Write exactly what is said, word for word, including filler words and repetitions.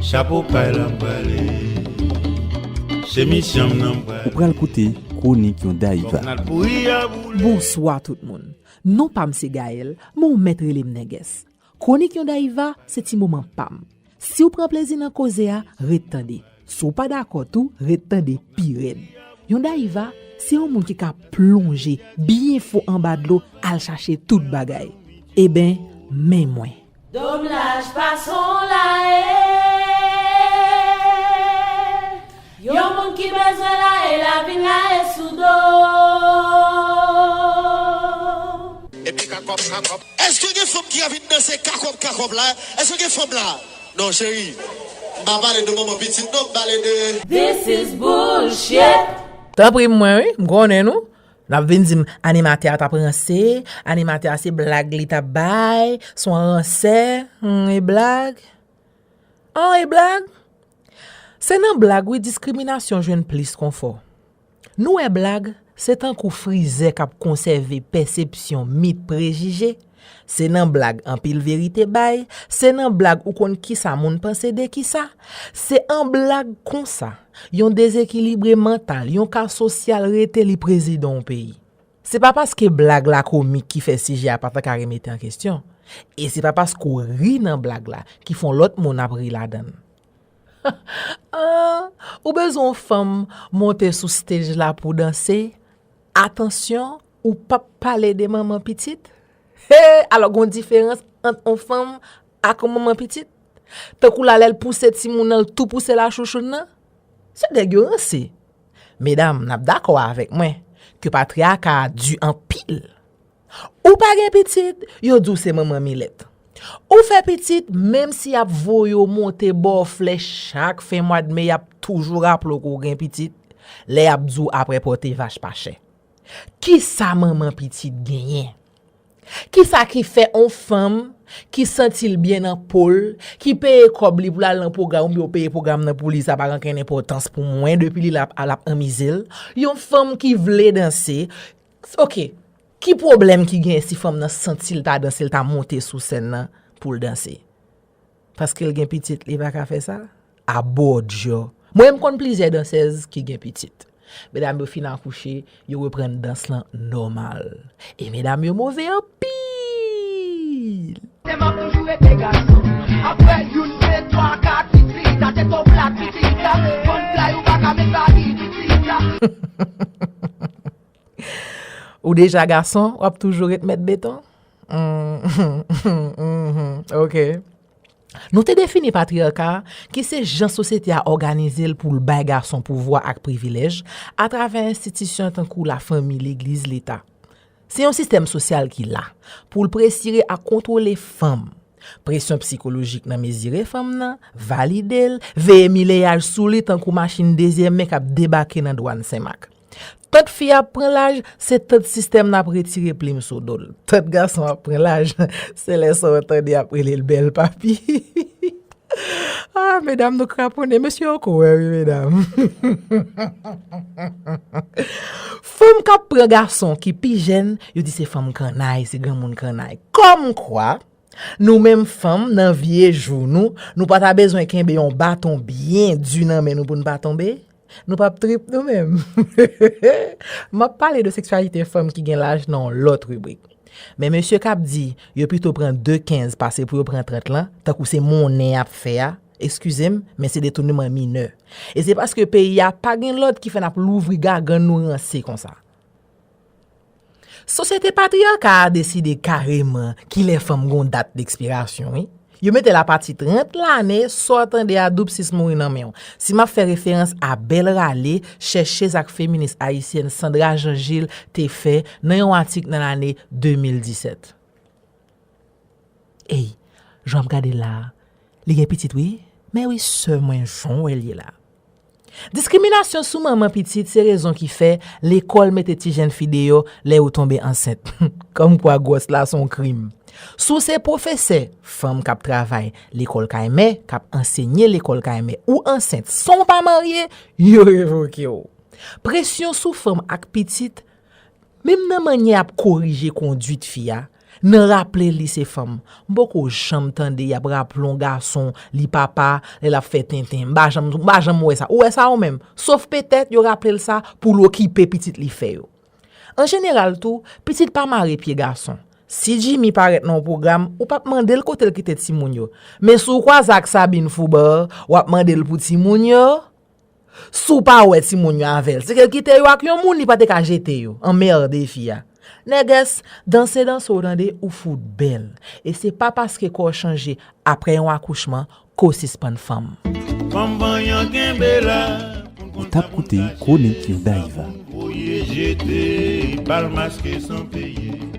Chapo pay la m prale. Chemiz chanm nan m prale. Ou pral koute kwonik yon Dayiva. Fòk n al kouri a boule. Bonswa tout moun. Non pa m se Gaël, men w mèt rele m Nègès. Kwonik yon Dayiva se ti moman pa m. Si w pran plezi nan koze a, ret tande. Si w pa dakò tou, ret tande pi rèd. Yon Dayiva se yon moun ki ka plonje byen fon anba dlo al chache tout bagay. Eben, men mwen. Doblaj fason la ye. Yon moun ki bezwen la e la vin la e sou do. Epi kakòp, kakòp. Èske gen fanm ki anvi danse kakòp, kakòp la? Èske gen fanm la? Non, cheri. M pa pale de manman pitit, non, m pale de This is bullshit. Tanpri mwen, wi, m konnen nou. N ap vin di m animatè a t ap ranse, animatè a se blag li t ap bay, se yon ransè, hmm, e blag? An, e blag? Se nan blag, wi, diskriminasyon jwenn plis konfò. Nou wè blag, se tankou frizè k ap konsève pèsepsyon, mit, prejije. Se nan blag anpil verite bay, se nan blag ou konn kisa moun panse de kisa. Se an blag konsa, yon dezekilibre mantal, yon ka sosyal rete li prezidan yon peyi. Se pa paske blag la komik ki fè sijè a pa ta ka remete an kesyon. E se pa paske w ri nan blag la ki fè yon lòt moun ap ri ladan l. Ah, ou bezwen yon fanm monte sou stage la pou danse? Atansyon, ou p ap pale de manman pitit? He, alò gon diferans ant yon fanm ak yon manman pitit? Tankou la lè l pouse timoun nan, l tou pouse la chouchoun nan? Se nèg yo ranse. Medam, n ap dakò avèk mwen ke patriyaka a di anpil. Ou pa gen pitit, yo di w se manman milèt. Ou fè pitit, menm si y ap voye w monte ba w flè chak fen mwa d me, y ap toujou raple w ke w gen pitit, lè y ap di w apre pòte vach pa chè. Kisa manman pitit genyen? Kisa ki fè on fanm ki santi l byen nan po l, ki peye kòb li pou l al nan pwogram, oubyen w peye pwogram nan pou li, sa pa gen okenn enpòtans pou mwen, depi li la, l ap anmize l. Yon fanm ki vle danse, oke, ki pwoblèm ki genyen si fanm nan santi l ta danse, l ta monte sou sèn nan pou l danse? Paske l gen pitit, li pa ka fè sa? Abòdyo. Mwen, m konn plizyè dansèz ki gen pitit. Medam yo fin akouche, yo reprann dans lan nòmal. E medam yo move anpil. Se m ap toujou rete gason. Apre youn, de, twa, kat, pitit, a se to plat, pitit, a. Konn play ou pa ka met pa pitit, a. Ou deja gason, w ap toujou ret mèt beton? Mm, mhm, ok. Nou te defini patriyaka a, ki se jan sosyete a òganize l pou l bay gason pouvwa ak privilèj atravè enstitisyon tankou lafanmi, legliz, leta. Se yon sistèm sosyal ki la pou l presire ak kontwole fanm. Presyon sikolojik nan mezire fanm nan, valide l, veye mileyaj sou li tankou machin dezyèm men k ap debake nan dwàn Senmak. Tant fi a ap pran laj, se tant sistèm nan ap retire plim sou do l. Tant gason ap pran laj, se lè sa w tande y ap rele l bèl papi. Ah, medam, nou kraponnen. Mesye, yo ko wè, wi, medam. Fanm k ap pran gason ki pi jèn, yo di se fanm kannay, se granmoun kannay. Kòmkwa, nou menm fanm, nan vye jou nou, nou pa ta bezwen kenbe yon baton byen di nan men nou pou n pa tonbe? Nou p ap trip nou menm. M ap pale de seksyalite fanm ki gen laj nan yon lòt ribrik. Men mesye k ap di yo pito pran de kenz pase pou yo pran trant lan, tankou se monnen y ap fè a, eskize m, men se detounman minè. E se paske peyi a pa gen lòd ki fè n ap louvri gagann nou ranse konsa. Sosyete patriyaka a deside kareman kilè fanm gon dat dekspirasyon, wi. Yo mete l apati trant lane, sa w tande a doub sis mouri nan men w. Si m ap fè referans a bèl rale, chèchez ak feminis ayisyèn Sandra Jean Gilles te fè nan yon atik nan lane de mil disèt. Ey, jan w ap gade l la a, li gen pitit wi, men wi sè mwen jan w wè l ye la. Diskriminasyon sou manman pitit se rezon ki fè lekòl mete ti jèn fi deyò lè yo tonbe ansent. Kòmkwa gwòs la se yon krim. Si w se pwofesè, fanm k ap travay lekòl kay mè, k ap ansenye lekòl kay mè, ou ansent san w pa marye, yo revoke w. Presyon sou fanm ak pitit, menm nan mannyè y ap korije kondwit fi a, Nan raple li se fanm. M poko janm tande y ap raple yon gason li papa lè l ap fè tenten. M pa janm, m pa janm wè sa. Ou wè sa ou menm? Sof petèt yo raple l sa pou l okipe pitit li fè yo. An jeneral tou, pitit pa mare pye gason. Si Jimmy parèt nan yon pwogram, ou p ap mande l kote l kite timoun yo. Men si w kwaze ak Sabine Foubar, w ap mande l pou timoun yo. Si w pa wè timoun yo avè l, se ke l kite yo ak yon moun, li pa te ka jete yo. Anmède fi a. Nègès, danse danse w tande, ou fout bèl. E se pa paske kò w chanje apre yon akouchman ke w sispann fanm. Fanm vanyan kenbe la. Ou t ap koute kwonik Dayiva. Voye jete, bal maske san peye.